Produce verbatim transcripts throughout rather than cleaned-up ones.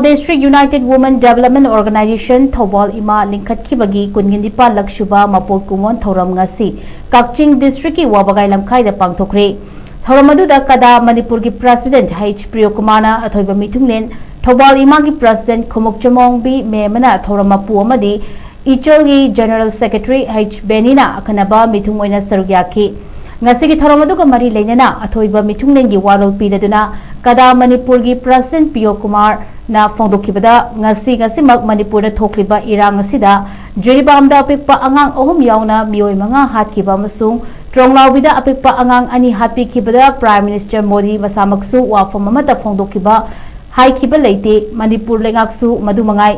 District United Women Development Organization Thoubal ꯏꯃꯥ ꯂꯤꯡꯈꯠꯈꯤꯕꯒꯤ ꯀꯨꯟꯒ ꯅꯤꯄꯥꯜꯂꯛ ꯁꯨꯕ ꯃꯄꯣꯛ ꯀꯨꯝꯑꯣꯟ ꯊꯧꯔꯝ ꯉꯁꯤ ꯀꯛꯆꯤꯡ district ꯀꯤ ꯋꯥꯕꯒꯥꯏ ꯂꯝꯈꯥꯏꯗ ꯄꯥꯡꯊꯣꯛꯈ꯭ꯔꯦ꯫ ꯊꯧꯔꯝ ꯑꯗꯨꯗ ꯀꯗꯥ ꯃꯅꯤꯄꯨꯔꯒꯤ president H ꯄ꯭ꯔꯤꯌꯣꯀꯨꯃꯥꯔꯅ ꯑꯊꯣꯏꯕ ꯃꯤꯊꯨꯡꯂꯦꯟ, ꯊꯧꯕꯥꯜ ꯏꯃꯥꯒꯤ president ꯈꯨꯃꯨꯛꯆꯃꯣꯡꯕꯤ ꯃꯦꯝꯃꯅ ꯊꯧꯔꯝ ꯃꯄꯨ ꯑꯃꯗꯤ ꯏꯆꯜꯒꯤ general secretary H ꯕꯦꯅꯤꯅ ꯑꯈꯟꯅꯕ ꯃꯤꯊꯨꯡ ꯑꯣꯏꯅ ꯁꯔꯨꯛ ꯌꯥꯈꯤ꯫ ꯉꯁꯤꯒꯤ ꯊꯧꯔꯝ ꯑꯗꯨꯒ ꯃꯔꯤ ꯂꯩꯅꯅ ꯑꯊꯣꯏꯕ ꯃꯤꯊꯨꯡꯂꯦꯟꯒꯤ ꯋꯥꯔꯣꯜ ꯄꯤꯔꯗꯨꯅ ꯀꯗꯥ ꯃꯅꯤꯄꯨꯔꯒꯤ president ꯄ꯭ꯔꯤꯌꯣ ꯀꯨꯃꯥꯔꯅ ꯐꯣꯡꯗꯣꯛꯈꯤꯕꯗ, ꯉꯁꯤ ꯉꯁꯤꯃꯛ ꯃꯅꯤꯄꯨꯔꯗ ꯊꯣꯛꯂꯤꯕ ꯏꯔꯥꯡ ꯑꯁꯤꯗ ꯖꯤꯔꯤꯕꯥꯝꯗ ꯑꯄꯤꯛꯄ ꯑꯉꯥꯡ ꯑꯍꯨꯝ ꯌꯥꯎꯅ ꯃꯤꯑꯣꯏ ꯃꯉꯥ ꯍꯥꯠꯈꯤꯕ ꯑꯃꯁꯨꯡ ꯇ꯭ꯔꯣꯡꯂꯥꯎꯕꯤꯗ ꯑꯄꯤꯛꯄ ꯑꯉꯥꯡ ꯑꯅꯤ ꯍꯥꯠꯄꯤꯈꯤꯕꯗ Prime Minister ꯃꯣꯗꯤ ꯃꯁꯥꯃꯛꯁꯨ ꯋꯥꯐꯝ ꯑꯃꯠꯇ ꯐꯣꯡꯗꯣꯛꯈꯤꯕ, ꯍꯥꯏꯈꯤꯕ ꯂꯩꯇꯦ꯫ ꯃꯅꯤꯄꯨꯔ ꯂꯩꯉꯥꯛꯁꯨ ꯃꯗꯨ ꯃꯉꯥꯏ꯫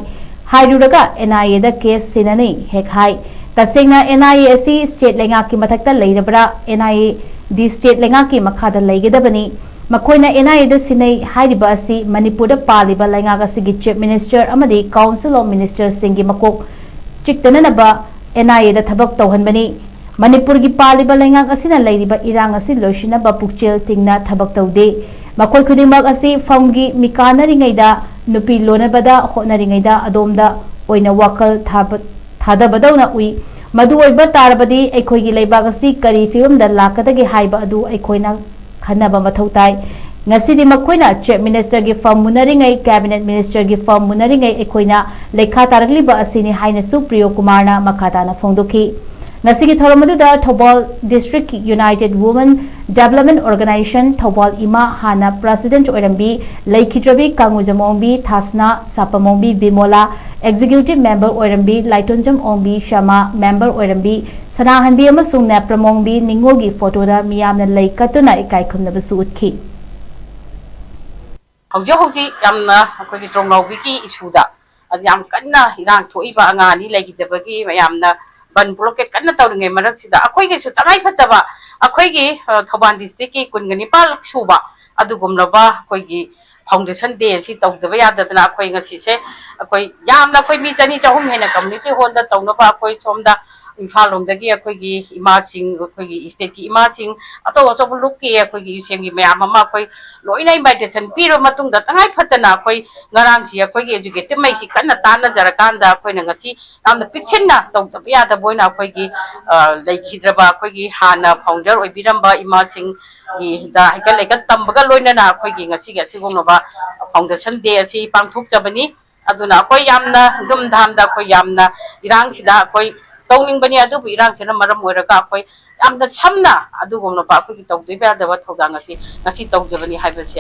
ꯍꯥꯏꯔꯨꯔꯒ N I A the case ꯁꯤꯟꯅꯅꯤ ꯍꯦꯛ ꯍꯥꯏ꯫ ꯇꯁꯦꯡꯅ N I A ꯑꯁꯤ state ꯂꯩꯉꯥꯛꯀꯤ ꯃꯊꯛꯇ ꯂꯩꯔꯕ꯭ꯔꯥ? N I A D state ꯂꯩꯉꯥꯛꯀꯤ ꯃꯈꯥꯗ ꯂꯩꯒꯗꯕꯅꯤ꯫ ꯃꯈꯣꯏꯅ N I A ꯗ ꯁꯤꯟꯅꯩ ꯍꯥꯏꯔꯤꯕ ꯑꯁꯤ ꯃꯅꯤꯄꯨꯔꯗ ꯄꯥꯜꯂꯤꯕ ꯂꯩꯉꯥꯛ ꯑꯁꯤꯒꯤ Chief Minister ꯑꯃꯗꯤ Council of Minister ꯁꯤꯡꯒꯤ ꯃꯀꯣꯛ ꯆꯤꯛꯇꯅꯅꯕ N I A ꯗ ꯊꯕꯛ ꯇꯧꯍꯟꯕꯅꯤ꯫ ꯃꯅꯤꯄꯨꯔꯒꯤ ꯄꯥꯜꯂꯤꯕ ꯂꯩꯉꯥꯛ ꯑꯁꯤꯅ ꯂꯩꯔꯤꯕ ꯏꯔꯥꯡ ꯑꯁꯤ ꯂꯣꯏꯁꯤꯟꯅꯕ ꯄꯨꯛꯆꯦꯜ ꯇꯤꯡꯅ ꯊꯕꯛ ꯇꯧꯗꯦ꯫ ꯃꯈꯣꯏ ꯈꯨꯗꯤꯡꯃꯛ ꯑꯁꯤ ꯐꯝꯒꯤ ꯃꯤꯀꯥꯟꯅꯔꯤꯉꯩꯗ, ꯅꯨꯄꯤ ꯂꯣꯟꯅꯕꯗ ꯍꯣꯠꯅꯔꯤꯉꯩꯗ ꯑꯗꯣꯝꯗ ꯑꯣꯏꯅ ꯋꯥꯈꯜ ꯊꯥꯕ-, ꯊꯥꯗꯕꯗꯧꯅ ꯎꯏ꯫ ꯃꯗꯨ ꯑꯣꯏꯕ ꯇꯥꯔꯕꯗꯤ ꯑꯩꯈꯣꯏꯒꯤ ꯂꯩꯕꯥꯛ ꯑꯁꯤ ꯀꯔꯤ ꯐꯤꯕꯝꯗ ꯂꯥꯛꯀꯗꯒꯦ ꯍꯥꯏꯕ ꯑꯗꯨ ꯑꯩꯈꯣꯏꯅ ꯈꯟꯅꯕ ꯃꯊꯧ ꯇꯥꯏ꯫ ꯉꯁꯤꯗꯤ ꯃꯈꯣꯏꯅ Chief Minister ꯒꯤ ꯐꯝ ꯃꯨꯟꯅꯔꯤꯉꯩ, Cabinet Minister ꯒꯤ ꯐꯝ ꯃꯨꯟꯅꯔꯤꯉꯩ ꯑꯩꯈꯣꯏꯅ ꯂꯩꯈꯥ ꯇꯥꯔꯛꯂꯤꯕ ꯑꯁꯤꯅꯤ ꯍꯥꯏꯅꯁꯨ ꯄ꯭ꯔꯤꯌꯣ ꯀꯨꯃꯥꯔꯅ ꯃꯈꯥ ꯇꯥꯅ ꯐꯣꯡꯗꯣꯛꯈꯤ꯫ ꯉꯁꯤꯒꯤ ꯊꯧꯔꯝ ꯑꯗꯨꯗ Thoubal District United Women Development Organization Thoubal ꯏꯃꯥ, ꯍꯥꯟꯅ president ꯑꯣꯏꯔꯝꯕꯤ ꯂꯩꯈꯤꯗ꯭ꯔꯕꯤ ꯀꯥꯡꯉꯨꯖꯝ ꯑꯣꯡꯕꯤ ꯊꯥꯁꯅꯥ, ꯁꯥꯄꯝ ꯑꯣꯡꯕꯤ ꯕꯤꯃꯣꯂꯥ, executive member ꯑꯣꯏꯔꯝꯕꯤ ꯂꯥꯏꯇꯣꯟꯖꯝ ꯑꯣꯡꯕꯤ ꯁꯃꯥ, member ꯑꯣꯏꯔꯝꯕꯤ ꯁꯅꯥꯍꯟꯕꯤ ꯑꯃꯁꯨꯡ ꯅꯦꯄ꯭ꯔꯝ ꯑꯣꯡꯕꯤ ꯅꯤꯉꯣꯜꯒꯤ photo ꯗ ꯃꯤꯌꯥꯝꯅ ꯂꯩ ꯀꯠꯇꯨꯅ ꯏꯀꯥꯏ ꯈꯨꯝꯅꯕꯁꯨ ꯎꯠꯈꯤ꯫ ꯍꯧꯖꯤꯛ ꯍꯧꯖꯤꯛ ꯌꯥꯝꯅ ꯑꯩꯈꯣꯏꯒꯤ ꯇ꯭ꯔꯣꯡꯂꯥꯎꯕꯤꯒꯤ issue ꯗ ꯑꯗꯨ ꯌꯥꯝ ꯀꯟꯅ ꯏꯔꯥꯡ ꯊꯣꯛꯏꯕ, ꯑꯉꯥꯡ ꯑꯅꯤ ꯂꯩꯈꯤꯗꯕꯒꯤ ꯃꯌꯥꯝꯅ ꯕꯟ blockade ꯀꯟꯅ ꯇꯧꯔꯤꯉꯩ ꯃꯔꯛꯁꯤꯗ ꯑꯩꯈꯣꯏꯒꯤꯁꯨ ꯇꯉꯥꯏ ꯐꯗꯕ ꯑꯩꯈꯣꯏꯒꯤ, ꯑ, ꯊꯧꯕꯥꯜ district ꯀꯤ ꯀꯨꯟꯒ ꯅꯤꯄꯥꯜ ꯁꯨꯕ ꯑꯗꯨꯒꯨꯝꯂꯕ ꯑꯩꯈꯣꯏꯒꯤ foundation day ꯑꯁꯤ ꯇꯧꯗꯕ ꯌꯥꯗꯗꯅ ꯑꯩꯈꯣꯏ ꯉꯁꯤꯁꯦ ꯑꯩꯈꯣꯏ ꯌꯥꯝꯅ ꯑꯩꯈꯣꯏ ꯃꯤ ꯆꯅꯤ ꯆꯍꯨꯝ ꯍꯦꯟꯅ community hall ꯗ ꯇꯧꯅꯕ ꯑꯩꯈꯣꯏ ꯁꯣꯝꯗ ꯏꯝꯐꯥꯜ ꯂꯣꯝꯗꯒꯤ ꯑꯩꯈꯣꯏꯒꯤ ꯏꯃꯥꯁꯤꯡ, ꯑꯩꯈꯣꯏꯒꯤ stateꯀꯤ ꯏꯃꯥꯁꯤꯡ, ꯑꯆꯧ ꯑꯆꯧꯕ ꯂꯨꯞꯀꯤ ꯑꯩꯈꯣꯏꯒꯤ ꯌꯨꯁꯦꯝꯒꯤ ꯃꯌꯥꯝ ꯑꯃ ꯑꯩꯈꯣꯏ ꯂꯣꯏꯅ invitation ꯄꯤꯔꯕ ꯃꯇꯨꯡꯗ, ꯇꯉꯥꯏ ꯐꯗꯅ ꯑꯩꯈꯣꯏ ꯉꯔꯥꯡꯁꯤ ꯑꯩꯈꯣꯏꯒꯤ educative ꯃꯩꯁꯤ ꯀꯟꯅ ꯇꯥꯟꯅꯖꯔꯀꯥꯟꯗ, ꯑꯩꯈꯣꯏꯅ ꯉꯁꯤ ꯌꯥꯝꯅ ꯄꯤꯛꯁꯤꯟꯅ ꯇꯧꯗꯕ ꯌꯥꯗꯕ ꯑꯣꯏꯅ ꯑꯩꯈꯣꯏꯒꯤ, ꯑ, ꯂꯩꯈꯤꯗ꯭ꯔꯕ ꯑꯩꯈꯣꯏꯒꯤ ꯍꯥꯟꯅ founder ꯑꯣꯏꯕꯤꯔꯝꯕ ꯏꯃꯥꯁꯤꯡꯒꯤꯗ ꯍꯩꯀꯠ ꯂꯩꯀꯠ ꯇꯝꯕꯒ ꯂꯣꯏꯅꯅ ꯑꯩꯈꯣꯏꯒꯤ ꯉꯁꯤꯒꯤ ꯑꯁꯤꯒꯨꯝꯂꯕ Foundation Day ꯑꯁꯤ ꯄꯥꯡꯊꯣꯛꯆꯕꯅꯤ꯫ ꯑꯗꯨꯅ ꯑꯩꯈꯣꯏ ꯌꯥꯝꯅ ꯙꯨꯝꯙꯥꯝꯗ, ꯑꯩꯈꯣꯏ ꯌꯥꯝꯅ ꯏꯔꯥꯡꯁꯤꯗ ꯑꯩꯈꯣꯏ ꯇꯧꯅꯤꯡꯕꯅꯤ, ꯑꯗꯨꯕꯨ ꯏꯔꯥꯡꯁꯤꯅ ꯃꯔꯝ ꯑꯣꯏꯔꯒ ꯑꯩꯈꯣꯏ ꯌꯥꯝꯅ ꯁꯝꯅ ꯑꯗꯨꯒꯨꯝꯂꯕ ꯑꯩꯈꯣꯏꯒꯤ ꯇꯧꯗꯕ ꯌꯥꯗꯕ ꯊꯧꯗꯥꯡ ꯑꯁꯤ ꯉꯁꯤ ꯇꯧꯖꯕꯅꯤ ꯍꯥꯏꯕꯁꯦ